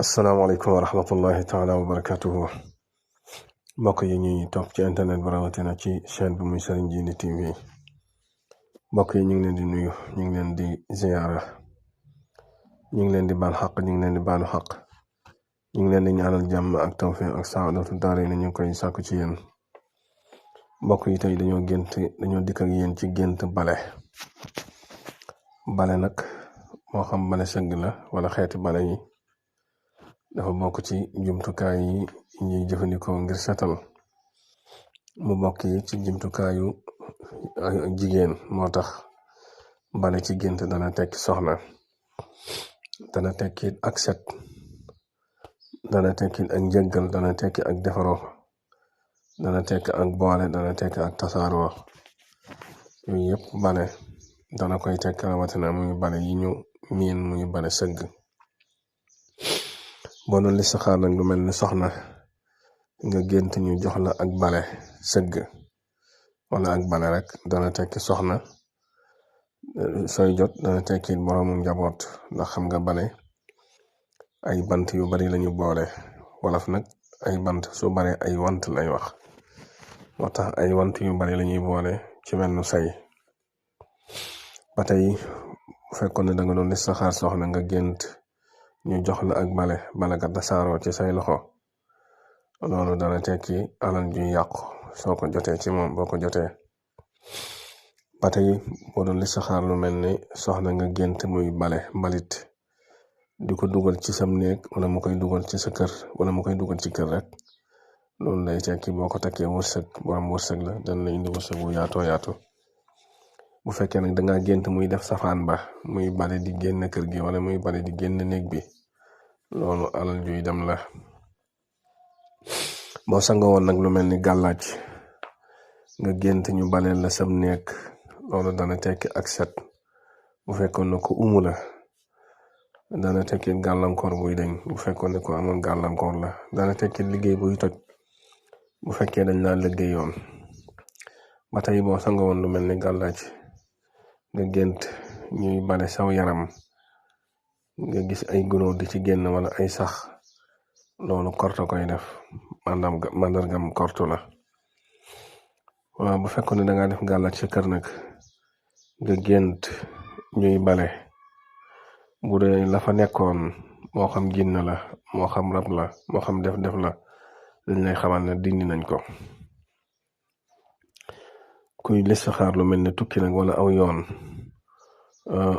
asalaamaaleykum wa rahmatullahi taala wa barakatuhu mbokk yi ñuy topp ci internet bi rawatina ci chaîne bi muy Serigne Djily TV mbokk yi ñu ngi leen di nuyu ñu ngi leen di ziyaara ñu ngi leen di baal xaq ñu ngi leen di baalu xaq ñu ngi leen di ñaanal jàmm ak tawfiq ak saadatu daare na ñu ngi koy sàkku ci yéen mbokk yi tey dañoo dikk ak yéen ci gént bale nag moo xam bale sëgg la wala xeeti bale yi dafa bokk ci jumtukaay yi ñuy jëfandikoo ngir setal mu bokk yi ci jumtukaayu jigéen moo tax bale ci gént dana tekki soxna dana tekki ak set dana tekki ak njëggal dana tekki ak defaroo dana tekki ak boole dana tekki ak tasaaroo yooyu yëpp bale dana koy tekki rawatina muy bale yi ñu miin muy bale sëgg boo doon listixaar nag lu mel ni soxna nga gént ñu jox la ak bale sëgg wala ak bale rek dana tekki soxna sooy jot dana tekki boroomu njaboot ndax xam nga bale ay bant yu bari lañu boole wolof nag ay bant su bare ay want lay wax moo tax ay want yu bari lañuy boole ci wenn say ba tey bu fekkoon ne danga doon listixaar soxna nga gént ñu jox la ak bale ga tasaaroo ci say loxo loolu dana tekki alal ju yàqu soo ko jotee ci moom boo ko jotee ba tey boo doon listixaar lu mel ni soxna nga gént muy bale mbalit di ko dugal ci sam néeg wala mu koy dugal ci sa kër wala mu koy dugal ci kër rek loolu day tekki boo ko takkee wërsëg borom wërsëg la dana la indi wërsëg wu yaatoo yaatu bu fekkee nag danga gént muy def safaan ba muy bale di génn kër gi wala muy bale di génn néeg bi loolu alal juy dem la boo sangoo woon nag lu mel ni gàllaaj nga gént ñu baleel la sam néeg loolu dana tekki ak set bu fekkoon ne ko umu la dana tekki gàllankoor buy dañ bu fekkoon ne ko amoon gàllankoor la dana tekki liggéey buy toj bu fekkee dañ laa liggéeyoon ba tey boo sangoo woon lu mel ni gàllaaj nga gént ñuy bale saw yaram nga gis ay gunóor di ci génn wala ay sax loolu korto koy def màndargam korto la waaw bu fekkoon ne dangaa def gàllaaj ci kër nag nga gént ñuy bale bu dee la fa nekkoon moo xam jinn la moo xam rab la moo xam def la dañ lay xamal ne dindi nañ ko kuy listixaar lu mel ne tukki nag wala aw yoon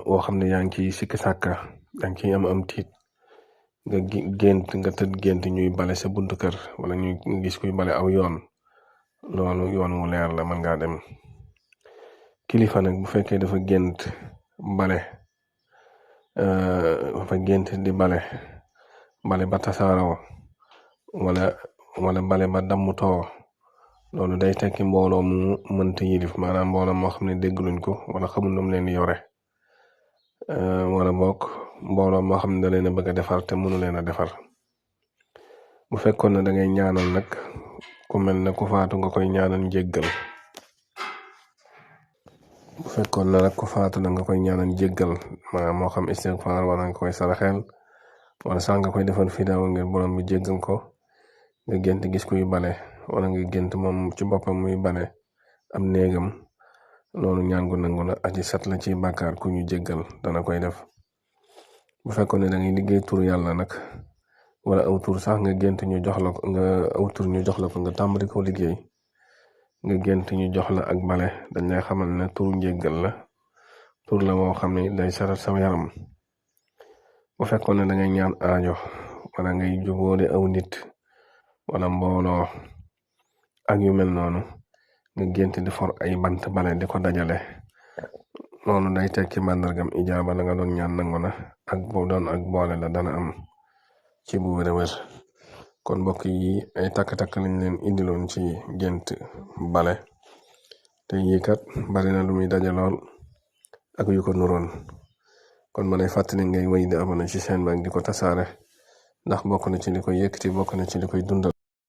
woo xam ne yaa ngi ciy sikki sàkka yaa ngi ciy am tiit nga tëdd gént ñuy bale sa buntu kër wala ñu gis kuy bale aw yoon loolu yoon wu leer la mën ngaa dem kilifa nag bu fekkee dafa gént bale di bale ba tasaaroo wala bale ba dammutoo loolu day tekki mbooloo mu mënta yilif maanaam mbooloo moo xam ne déggluñ ko wala xamul nu mu leen di yore wala bokk mbooloo moo xam ne da leen a bëgg a defar te mënu leen a defar bu fekkoon ne da ngay ñaanal nag ku mel ne ku faatu nga koy ñaanal njéggal bu fekkoon ne nag ku faatu na nga koy ñaanal njéggal maanaam moo xam istighfar wala nga koy saraxeel wala sax nga koy defal fidaaw ngir borom bi jéggal ko nga gént gis kuy bale wala nga gént moom ci boppam muy bale am néegam loolu ñaan gu nangu la aji sat la ci bàkkaar ku ñu jéggal dana koy def bu fekkoon ne da ngay liggéey tur yàlla nag wala aw tur sax nga gént ñu jox la ko nga tàmbali ko liggéey nga gént ñu jox la ak bale dañ lay xamal ne turu njéggal la tur la woo xam ne day sarat sa yaram bu fekkoon ne da ngay ñaan aajo wala ngay jubóole aw nit wala mbooloo ak yu mel noonu nga gént di for ay bant bale di ko dajale loolu day tekki màndargam ijaaba la nga doon ñaan nangu na ak bu doon ak boole la dana am ci bu wér kon mbokk yi ay takk-takk lañ leen indiloon ci gént bale te yii kat bari na lu muy daje lool ak yu ko nuroon kon ma lay fàttali ngay wéy di abonné ci chaîne bi ak di ko tasaare ndax bokk na ci li koy yëkkati bokk na ci li koy dundal